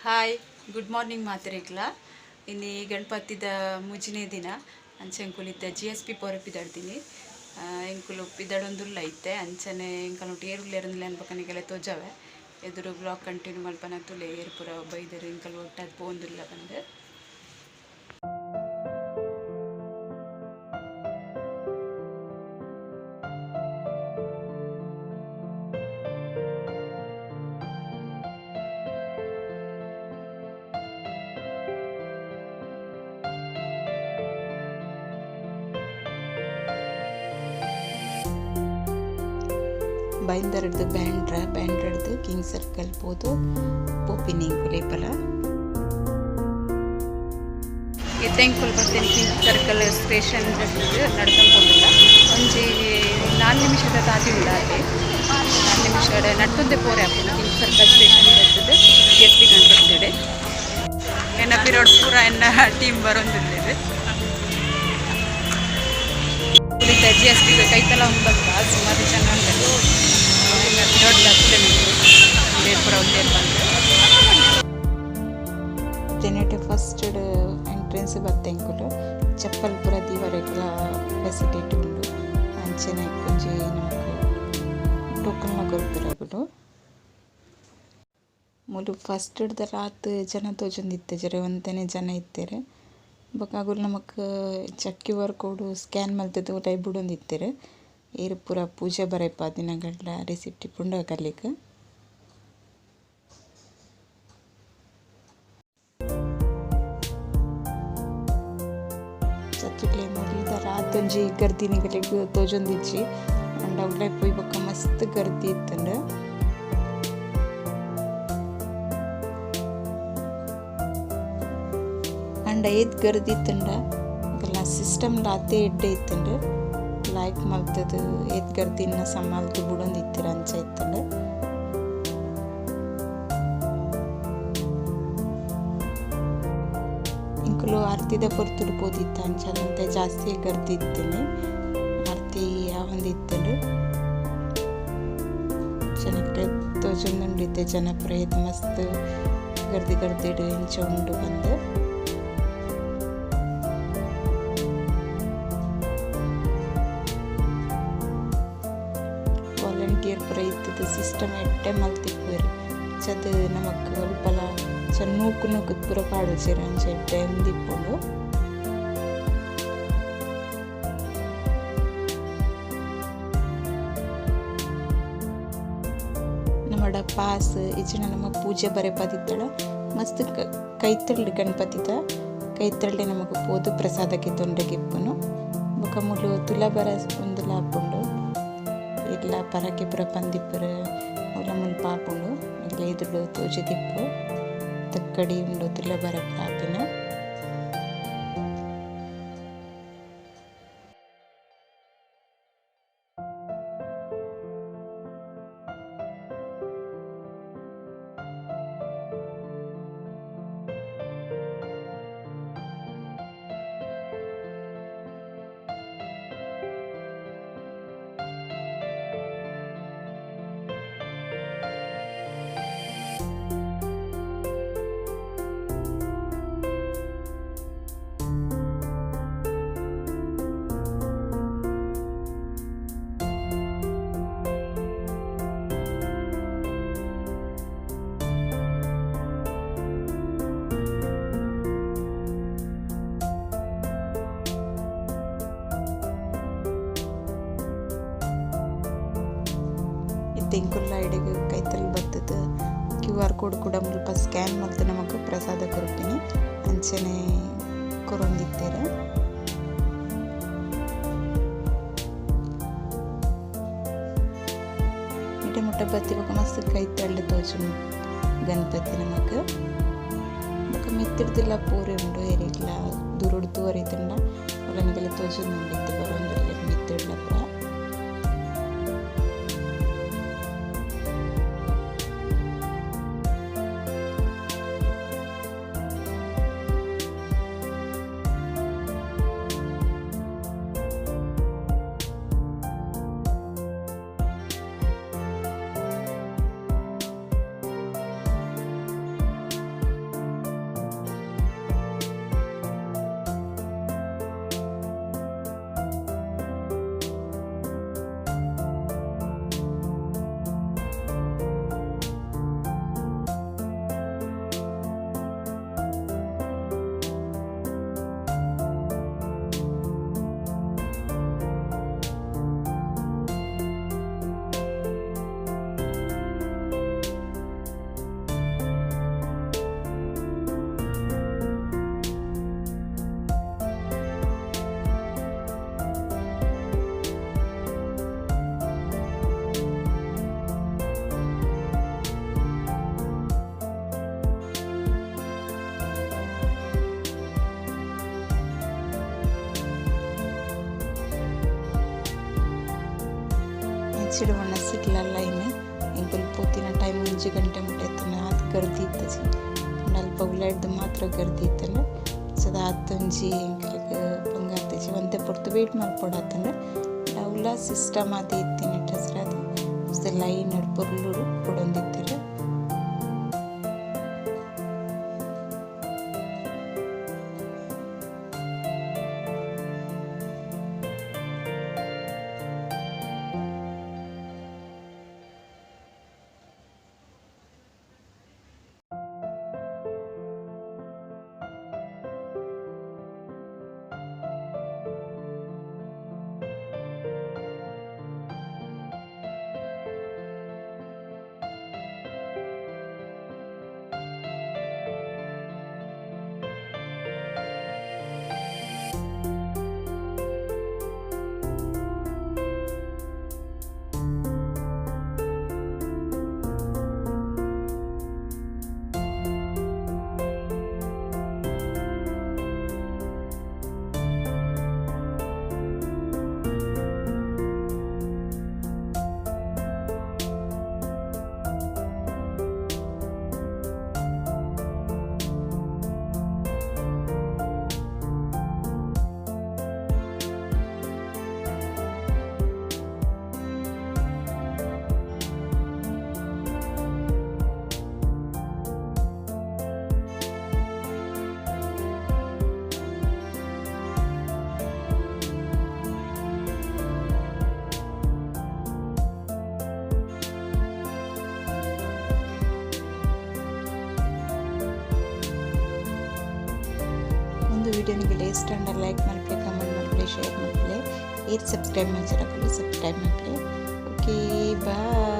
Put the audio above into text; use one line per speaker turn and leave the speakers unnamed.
Hi good morning ಮಾತೆರೆಗ್ಲ ಇನಿ ಗಣಪತಿದ ಮುಜಿನೆ ದಿನ ಅಂಚೆ ಎಂಕುಲು ಜಿ ಎಸ್ ಪಿ ಪೋರೆ ಪಿದಡ್ದಿನಿ ಎಂಕುಲು ಪಿದಡೊಂದುಲ್ಲ ಇತ್ತೆ ಅಂಚನೆ ಎಂಕಲ್ನೊಟ್ಟು ಏರುಲ್ಲೆರಂದ್ಲೆ ಅನ್ಪಕನಿಗೆಲ್ಲ ತೋಜಾವೆ ಎದುರು ಬ್ಲಾಗ್ ಕಂಟಿನ್ಯೂ ಮಲ್ಪನ ತುಲೆ ಏರು ಪೂರ ಬೈದರು ಎಂಕಲ್ ಒಟ್ಟಾದ್ ಪೋಂದುಲ್ಲ ಬಂದು
ಬೈಂದರ್ಡ್ದು ಬ್ಯಾಂಡ್ರ ಬ್ಯಾಂಡ್ರಡ್ದು ಕಿಂಗ್ ಸರ್ಕಲ್ ಪೋದು ಪೋಪಿನಿ ಎಂಕುಲು
ಇತ್ತೆ ಎಂಕುಲು ಬತ್ತೇನೆ ಕಿಂಗ್ ಸರ್ಕಲ್ ಸ್ಟೇಷನ್ ನಡ್ಕೊಂಡು ಪೋಂದುಲ್ಲ ಒಂಜಿ 4 ನಿಮಿಷದ ತಾದಿ ಉಂಡು ಅದೇ 4 ನಿಮಿಷ ನಡ್ತೊಂದೆ ಪೋರೆ ಆಪುಂಡು ಕಿಂಗ್ ಸರ್ಕಲ್ ಸ್ಟೇಷನ್ ಬರ್ತದೆ ಜಿ ಎಸ್ ಪಿ ಗಣಪತಿ ಎನ್ನ ಪಿರೋಡ್ ಪೂರ ಎನ್ನ ಟೀಮ್ ಬರೊಂದುಲ್ಲೆರ್ ಜಿ ಎಸ್ ಪಿ ಕೈತಲ ಒಂದು ಬತ್ತ ಸುಮಾರು ಜನ ಉಂಟು ಎನ್ನ ಪಿರೋಡ್ ತುಲೆ ಪೂರ ಉಲ್ಲೆರ್ ಬಂದು
ತೆನೆಟ್ ಫಸ್ಟ್ ಎಂಟ್ರೆನ್ಸ್ ಬತ್ತೆ ಎಂಕುಲು ಚಪ್ಪಲ್ ಪೂರ ದೀವರೆಗ್ಲ ಫೆಸಿಲಿಟಿ ಉಂಡು ಅಂಚನೆ ಒಂಜಿ ನಮಕ್ ಟೋಕನ್ ಲ ಕೊರ್ಪೆರ್ ಅಕುಲು ಮೂಲು ಫಸ್ಟ್ ದ ರಾತ್ ಜನ ತೋಜೊಂದಿತ್ತೆಜೆರ್ ಒಂತೆನೆ ಜನ ಇತ್ತೆರ್ ಬೊಕ ಅಗುಲು ನಮಕ್ ಕ್ಯೂ ಆರ್ ಕೋಡ್ ಸ್ಕ್ಯಾನ್ ಮಲ್ತುದು ಉಲಾಯಿ ಬುಡೊಂದಿತ್ತೆರ್ ಏರ್ ಪೂರ ಪೂಜೆ ಬರೆಪಾದಿನಗಲ್ನ ರಿಸಿಪ್ಟ್ ಇಪ್ಪುಂಡು ಅಕಲೆಗ್. ಚತ್ತುಕ್ಲೆ ಮುಲ್ತ ರಾತ್ ಒಂಜಿ ಗರ್ದಿ ನಿಗಲೆಗ್ ತೋಜೊಂದಿಜ್ಜಿ ಆಂಡ ಉಲಾಯಿ ಪೋಯಿ ಬೊಕ ಮಸ್ತ್ ಗರ್ದಿ ಇತ್ತುಂಡು. ಆಂಡ ಏತ್ ಗರ್ದಿ ಇತ್ತುಂಡ ಅಕಲ್ನ ಸಿಸ್ಟಮ್ ಲ ಆತೆ ಎಡ್ಡೆ ಇತ್ತುಂಡು ಲಾಯ್ಕ್ ಮಲ್ತುದು ಏತ್ ಗರ್ದಿನ ಸಮಾಲ್ತ್ ಬುಡೊಂದಿತ್ತೆರ್ ಅಂಚ ಇತ್ತುಂಡು. ಎಂಕುಲು ಆರ್ತಿದ ಪೊರ್ತುಡು ಪೋದಿತ್ತ ಅಂಚಾದ್ ಒಂತೆ ಜಾಸ್ತಿ ಗರ್ದಿ ಇತ್ತುಂಡು ಆರ್ತಿ ಆವೊಂದಿತ್ತುಂಡು ಜನಕ್ಲೆ ತೋಜೊಂದುಂಡು ಇತ್ತೆ ಜನ ಪೂರ ಏತ್ ಮಸ್ತ್ ಗರ್ದಿ ಗರ್ದಿಡ್ ಇಂಚ ಉಂಡು ಪಂದ್. ವಾಲಂಟಿಯರ್ ಪೂರ ಇತ್ತುದು ಸಿಸ್ಟಮ್ ಎಡ್ಡೆ ಮಲ್ತಿಪ್ಪುವೆರ್ ಅಂಚಾದ್ ನಮಕ್ ಒಲ್ಪಲ ಅಂಚ ನೂಕು ನೂಕುದು ಪೂರ ಪಾಡುಜೆರ್ ಅಂಚ ಎಡ್ಡೆ ಉಂದಿಪ್ಪುಂಡು. ನಮಡ ಪಾಸ್ ಇಜ್ಜಿಂಡ ನಮ ಪೂಜೆ ಬರೆಪಾದಿತ್ತಡ ಮಸ್ತ್ ಕೈತಲ್ ಗಣಪತಿದ ಕೈತಲ್ಡೆ ನಮಕ್ ಪೋದು ಪ್ರಸಾದ ಗೆತೊಂಡೆಗ್ ಇಪ್ಪುನು ಬೊಕ ಮೂಲು ತುಲಾಭಾರ ಉಂದುಲ ಆಪುಂಡು ಇರ್ಲ ಪರಕೆ ಪೂರ ಪಂದಿಪ್ಪೆರ್ ಅವ್ಲ ಮುಲ್ಪ ಆಪುಂಡು ನಿಕ್ಲೆ ಎದುರುಡು ತೋಜಿದಿಪ್ಪು ತಕ್ಕಡಿ ಉಂಡು ತುಲಾಭಾರ ಪೂರ ಆಪಿನ. ಇತ್ತೆ ಎಂಕುಲ್ಲ ಇಡೆಗ್ ಕೈತಲ್ ಬತ್ತುದು ಕ್ಯೂ ಆರ್ ಕೋಡ್ ಕೂಡ ಮುಲ್ಪ ಸ್ಕ್ಯಾನ್ ಮಲ್ತ್ ನಮಕ್ ಪ್ರಸಾದ ಕೊರ್ಪಿನಿ ಅಂಚನೆ ಕೊರೊಂದಿತ್ತೆರ್. ಇಡೆ ಮುಟ್ಟ ಬತ್ತಿ ಬೊಕ ಮಸ್ತ್ ಕೈತಲ್ಡ್ ತೋಜುಂಡು ಗಣಪತಿ ನಮಕ್ ಬೊಕ ಮಿತ್ತುರ್ದುಲ ಪೂರ ಉಂಡು ಏರೆಗ್ಲ ದೂರೊಡು ತೂವರೆ ಇತ್ತುಂಡ ಅವ್ಲ ನಿಕಲೆ ತೋಜೊಂದುಂಡು ಇತ್ತೆ ಬರೊಂದುಲ್ಲೆರ್ ಮಿತ್ತುಡ್ಲ ಪೂರ. ದಿಂಜಿಡ್ ವನಸ್ಗ್ಲ ಲೈನ್ ಎಂಕುಲು ಪೋತಿನ ಟೈಮ್ 1 ಗಂಟೆ ಮುಟ್ಟ ಇತ್ತುಂಡು ಆತ್ ಗರ್ದಿ ಇತ್ತಜಿ ಪಂಡ ಅಲ್ಪ ಉಲೈಡ್ದ್ ಮಾತ್ರ ಗರ್ದಿ ಇತ್ತುಂಡು ಸೊ ಆತೊಂಜಿ ಎಂಕುಲೆಗ್ ಬಂಗ ಆತಿಜಿ ಒಂತೆ ಪೊರ್ತು ವೇಟ್ ಮಲ್ಪೊಡಾತುಂಡು ಅವುಲ ಸಿಸ್ಟಮ್ ಆದ್ ಇತ್ತಿನ ಡ್ರೆಸ್ ಮಸ್ತ್ ಲೈನ್ ಪೊರ್ಲುಡು ಕೊಡೊಂದಿತ್ತೆರ್. ವಿಡಿಯೋ ನಿಮಗೆ ಇಷ್ಟ ಅಂಡ ಲೈಕ್ ಮಲ್ಪಲೆ, ಕಮೆಂಟ್ ಮಲ್ಪಲೆ, ಶೇರ್ ಮಲ್ಪಲೆ, ಏರ್ ಸಬ್ಸ್ಕ್ರೈಬ್ ಮಲ್ಚರಕಲು ಸಬ್ಸ್ಕ್ರೈಬ್ ಮಲ್ಪಲೆ. Okay, bye.